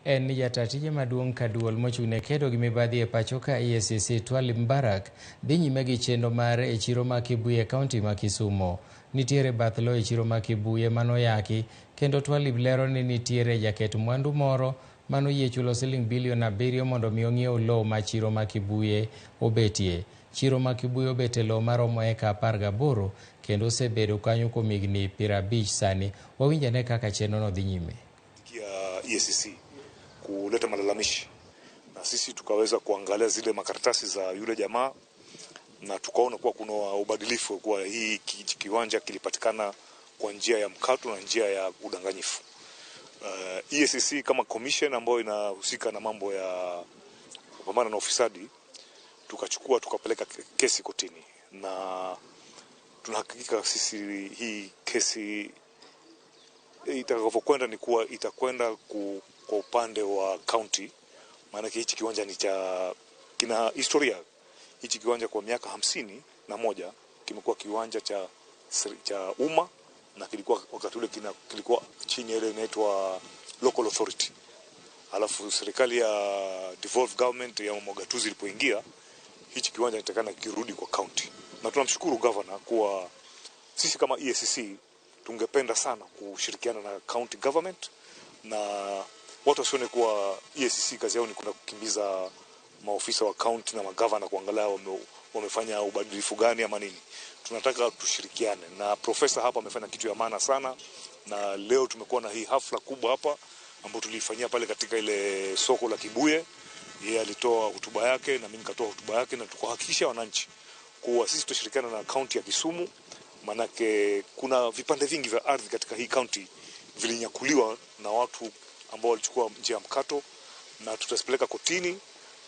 En ni jata tije maduong' ka duol mochung' ne kedo gi mibadhi e pacho ka EACC Twalib Mbarak dhi nyime gi chenro mare e chiro ma Kibuye e kaunti ma Kisumu. Nitiere bath lo e chiro ma Kibuye manoyaki kendo Twalib lero ni nitiere jaket mwandu moro manoyie chulo siling bilion 7 mondo mi ong'iew lowo ma chiro ma Kibuye obetie. Chiro ma Kibuye obet e lowo maromo eka 18 kendo osebedo kanyo kuom higni 50 sani. Wawinj ane kaka chenrono dhi nyime. Ya EACC kuleta malalamishi na sisi tukaweza kuangalia zile makaratasi za yule jamaa na tukaona kuwa kuna ubadilifu kuwa hii kiwanja kilipatikana kwa njia ya mkato na njia ya udanganyifu. EACC kama commission ambayo inahusika na mambo ya kupambana na ufisadi, tukachukua tukapeleka kesi kotini, na tunahakika sisi hii kesi itakavyokwenda ni kuwa itakwenda kwa upande wa county, maana hichi kiwanja ni cha kina historia. Hichi kiwanja kwa miaka 51 kimekuwa kiwanja cha umma na kilikuwa wakati ule kilikuwa chini ile inaitwa local authority. Alafu serikali ya devolved government ya Mogatuzi ilipoingia, hichi kiwanja inatakana kirudi kwa county, na tunamshukuru governor kuwa sisi kama EACC tungependa sana kushirikiana na county government, na watu wasione kuwa EACC kazi yao ni kwenda kukimbiza maofisa wa county na magavana kuangalia wamefanya ubadilifu gani ama nini. Tunataka tushirikiane na profesa hapa amefanya kitu ya maana sana, na leo tumekuwa na hii hafla kubwa hapa ambayo tulifanyia pale katika ile soko la Kibuye. Yeye alitoa hotuba yake na mimi nikatoa hotuba yake, na tukahakikisha wananchi kuwa sisi tutashirikiana na county ya Kisumu, manake kuna vipande vingi vya ardhi katika hii county vilinyakuliwa na watu ambao walichukua njia ya mkato, na tutazipeleka kotini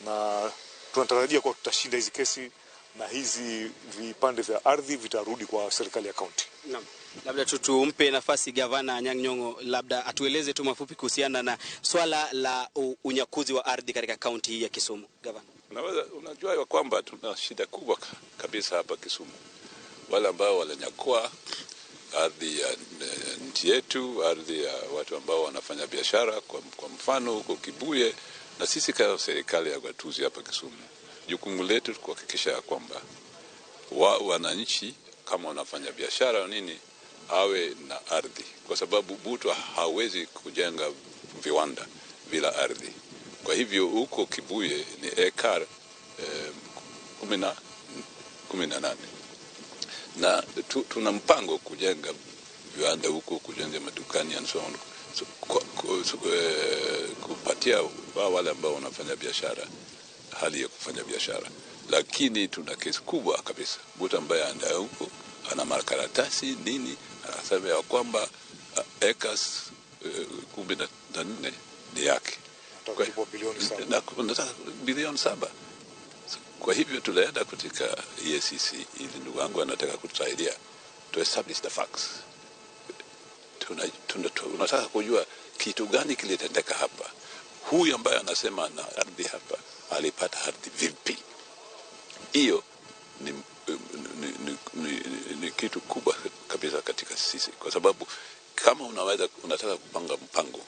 na tunatarajia kuwa tutashinda hizi kesi na hizi vipande vya ardhi vitarudi kwa serikali ya county. Naam. Labda tu tumpe nafasi gavana Anyang' Nyong'o, labda atueleze tu mafupi kuhusiana na swala la unyakuzi wa ardhi katika kaunti hii ya Kisumu. Gavana. Unajua ya kwamba tuna shida kubwa kabisa hapa Kisumu. Wale ambao walinyakua ardhi ya nchi yetu, ardhi ya watu ambao wanafanya biashara, kwa mfano huko Kibuye, na sisi kama serikali ya gatuzi hapa Kisumu, jukumu letu kuhakikisha ya kwamba wananchi kama wanafanya biashara nini awe na ardhi, kwa sababu mtu hawezi kujenga viwanda bila ardhi. Kwa hivyo huko Kibuye ni ekar 18 na tuna mpango kujenga viwanda huko, kujenga madukani and so on, so, kupatia wale ambao wanafanya biashara hali ya kufanya biashara. Lakini tuna kesi kubwa kabisa, mtu ambaye anaenda huko ana makaratasi nini, anasema ya kwamba acres 14 ni yake, nataka bilioni 7. Kwa hivyo tulienda katika EACC ili ndugu wangu anataka kutusaidia to establish the facts. Tunataka kujua kitu gani kilitendeka hapa. Huyu ambaye anasema ana ardhi hapa alipata ardhi vipi? Hiyo ni kitu kubwa kabisa katika sisi, kwa sababu kama unataka kupanga mpango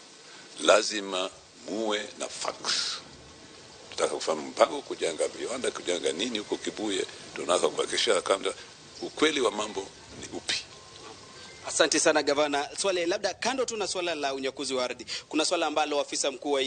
lazima muwe na facts. Tunataka kufanya mpango kujenga viwanda, kujenga nini huko Kibuye, tunataka kuhakikisha kwamba ukweli wa mambo ni upi. Asante sana gavana. Swali labda kando tu na swala la unyakuzi wa ardhi, kuna swala ambalo afisa mkuu wa